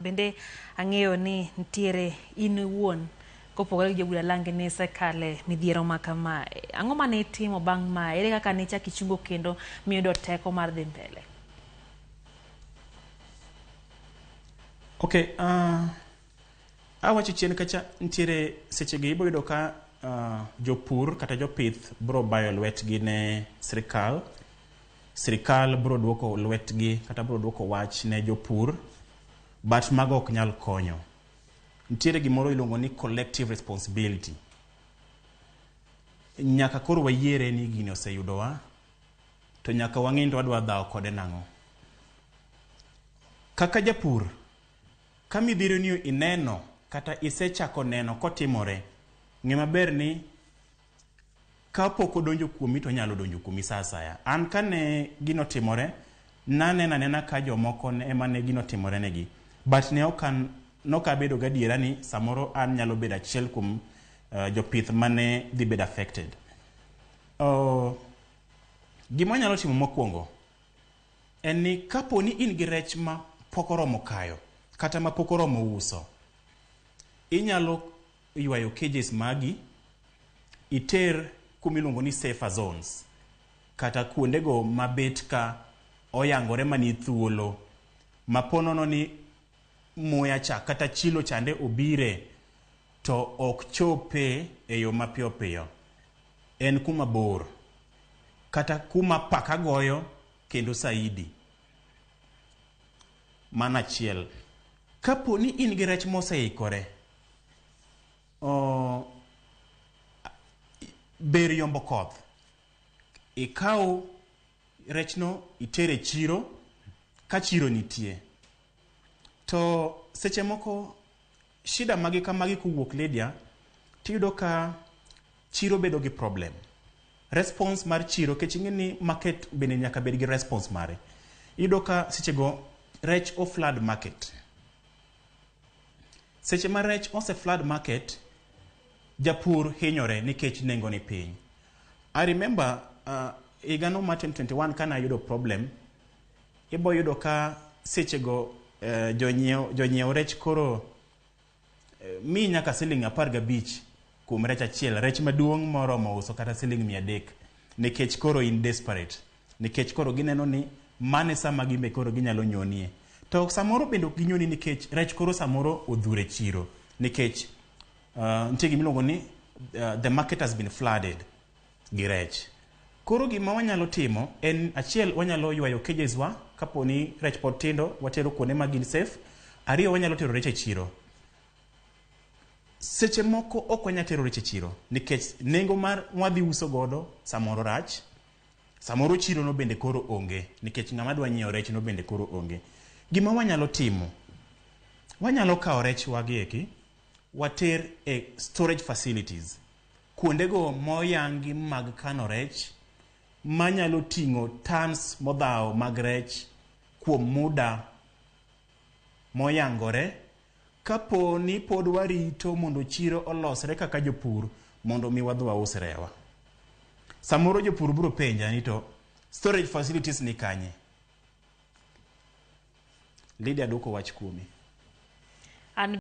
Bende ang'eyo ni nitiere in iwuon kopogore gi jobura langi ni isekale midhiero ma kama. Ang'o mane itimo bang' ma? Ere kaka ne ichako ichungo kendo miyudo teko mar dhi mbele? Okay, awacho chien kacha nitiere sechegi ibo yudo ka jopur kata jopith bro bayo lwetgi ne sirikal. Sirikal bro duoko lwetgi kata bro duoko wach ne jopur, but mago ok nyal konyo. Nitiere gimoro iluongo ni collective responsibility. Nyaka koro wayiere ni gini oseyudowa, to nyaka wang'e ni to wadwa dhawo kode nang'o. Kaka japur, ka midhiero ni ineno kata isechako neno kotimore, ng'e maber ni kapok odonjo kuomi to onyalo donjo kuomi sa asaya. An kane gino otimore, naneno anena ka jomoko ema ne gino otimore negi. But ne ok an nok abedo gadiera ni samoro an nyalo bedo achiel kuom jopith mane dhi bedo affected. Gima wanyalo timo mokwongo en ni kapo ni in gi rech ma pok oromo kayo kata ma pok oromo uso, inyalo ywayo cages magi iter kumiluongo ni safer zones kata kuondego mabet ka oyangore mani thuolo ma po nono ni muya cha kata chilo chande obire to ok chope e yo mapiyo piyo. En kuma bor kata kuma paka goyo kendo saidi. Mano achiel. Kapo ni in gi rech moseikore, ber yombo koth. Ikaw rechno itere chiro ka chiro nitie. To seche moko shida magi kamagi kowuok Lydia, tiyudo ka chiro bedo gi problem. Response mar chiro, kech ing'e ni market bende nyaka bed gi response mare. Iyudo ka sechego rech o flood market. Seche ma rech ose flood market, japur hinyore nikech nengo ni piny. I remember higa no mar 2021 kane ayudo problem, ibo yudo ka sechego jonyiew rech koro miyi nyaka siling 15 kuom rech achiel, rech maduong' moromo uso kata siling 300 nikech koro in desperate, nikech koro gineno ni mane sama gimbe koro ginyalo nyonie. To samoro bende ok ginyoni nikech rech koro samoro odhuro e chiro nikech nitie gimiluongo ni the market has been flooded gi rech. Koro gima wanyalo timo en achiel, wanyalo ywayo cages wa kapo ni rech pod tindo, watero kuonde ma gin safe. Ariyo, wanyalo tero rech e chiro. Seche moko ok wanyal tero rech e chiro nikech nengo mar mwadhi uso godo samoro rach, samoro chiro no bende koro onge nikech ng'ama dwa nyiewo rech no bende koro onge. Gima wanyalo timo, wanyalo kawo rech wagi eki water e storage facilities, kuondego moyangi mag kano rech manyalo ting'o tons modhawo mag rech kuom muda moyangore kapo ni pod warito mondo chiro olosre kaka jopur mondo mi wadhi waus rewa. Samoro jopur biro penja ni to storage facilities ni kanye? Lydia duoko wach kuomi.